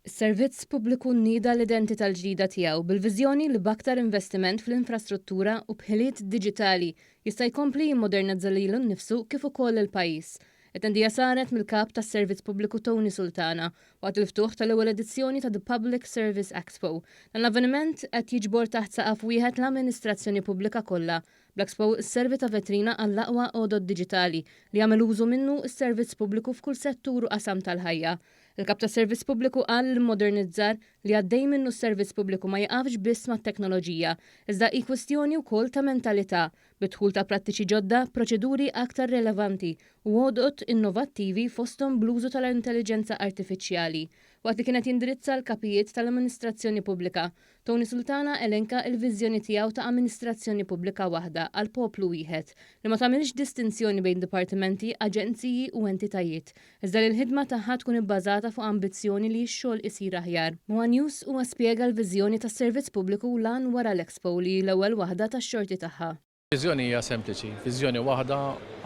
Is-Servizz Pubbliku nieda l-identità l-ġdida tiegħu bil-viżjoni li b'aktar investiment fl-infrastruttura u b'ħiliet diġitali jista' jkompli jimmodernizza lilu nnifsu kif ukoll il-pajjiż. It-tnedija saret mill-Kap tas-Servizz Pubbliku Tony Sultana waqt il-ftuħ tal-ewwel edizzjoni ta' The Public Service Expo. Dan l-avveniment qed jiġbor taħt saqaf wieħed l-amministrazzjoni pubblika kollha. Bl-Expo sservi ta' vetrina għall-aqwa għodod diġitali li jagħmel użu minnu s-servizz pubbliku f'kull settur u qasam tal-ħajja. Il-Kap tas-Servizz Pubbliku qal li l-modernizzar li għaddej minnu s-Servizz Pubbliku ma jiqafx biss mat-teknoloġija, iżda hi kwistjoni wkoll ta' mentalità, bid-dħul ta' prattiċi ġodda, proċeduri aktar relevanti u għodod innovattivi fosthom bl-użu tal-intelliġenza artifiċjali. Waqt li kien qed jindirizza l-kapijiet tal-amministrazzjoni pubblika, Tony Sultana elenka l-viżjoni tiegħu ta' amministrazzjoni pubblika waħda għal poplu wieħed, li ma tagħmilx distinzjoni bejn dipartimenti, aġenziji u entitajiet, iżda li l-ħidma tagħha tkun ibbażata fuq ambizzjoni li x-xogħol isir aħjar. Ma' One News huwa spjega l-viżjoni tas-Servizz Pubbliku u l-għan wara l-Expo li hi l-ewwel waħda tax-xorti tagħha. Viżjoni hija sempliċi, viżjoni waħda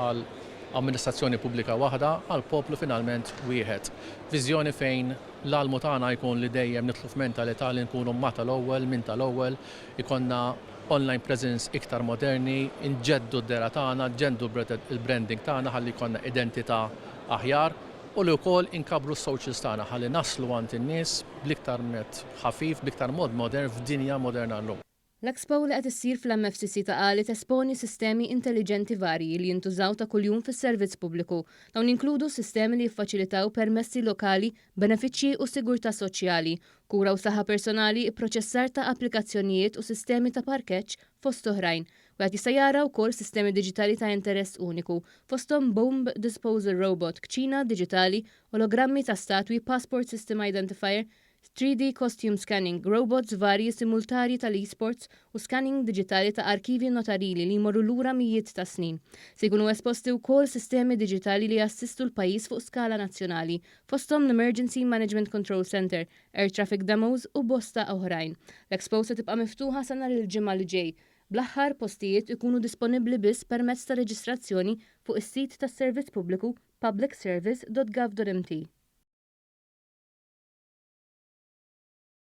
għal amministrazzjoni pubblika waħda għal poplu finalment wieħed. Viżjoni fejn l-almu tagħna jkun li dejjem nidħlu f'mentalità li nkunu ma' tal-ewwel, minn tal-ewwel, ikollna online presence iktar moderni, inġeddu d-dehra tagħna, nġeddu l-branding tagħna ħalli jkollna identità aħjar u li wkoll inkabbru s-socials tagħna ħalli naslu għand in-nies bl-iktar mod ħafif, bl-iktar mod modern f'dinja moderna llum. L-Expo li qed issir fl-MFCC ta' Qali tesponi sistemi intelliġenti varji li jintużaw ta' kuljum fis-servizz pubbliku. Dawn jinkludu sistemi li jiffaċilitaw permessi lokali, benefiċċji u sigurtà soċjali, kura u saħħa personali, ipproċessar ta' applikazzjonijiet u sistemi ta' parkeġġ, fost oħrajn. Wieħed jista' jara wkoll sistemi diġitali ta' interess uniku, fosthom bomb disposal robot, kċina diġitali, ologrammi ta' statwi, passport system identifier, 3D costume scanning, robots varji simultarji tal-esports u scanning diġitali ta' arkivji notarili li jmorru lura mijiet ta' snin. Se jkunu esposti wkoll sistemi diġitali li jassistu l-pajjiż fuq skala nazzjonali, fosthom l-Emergency Management Control Centre, Air Traffic Demos u bosta oħrajn. L-Expo se tibqa' miftuħa sa nhar il-Ġimgħa li ġej, bl-aħħar postijiet ikunu disponibbli biss permezz ta' reġistrazzjoni fuq is-sit tas-Servizz Pubbliku publicservice.gov.mt.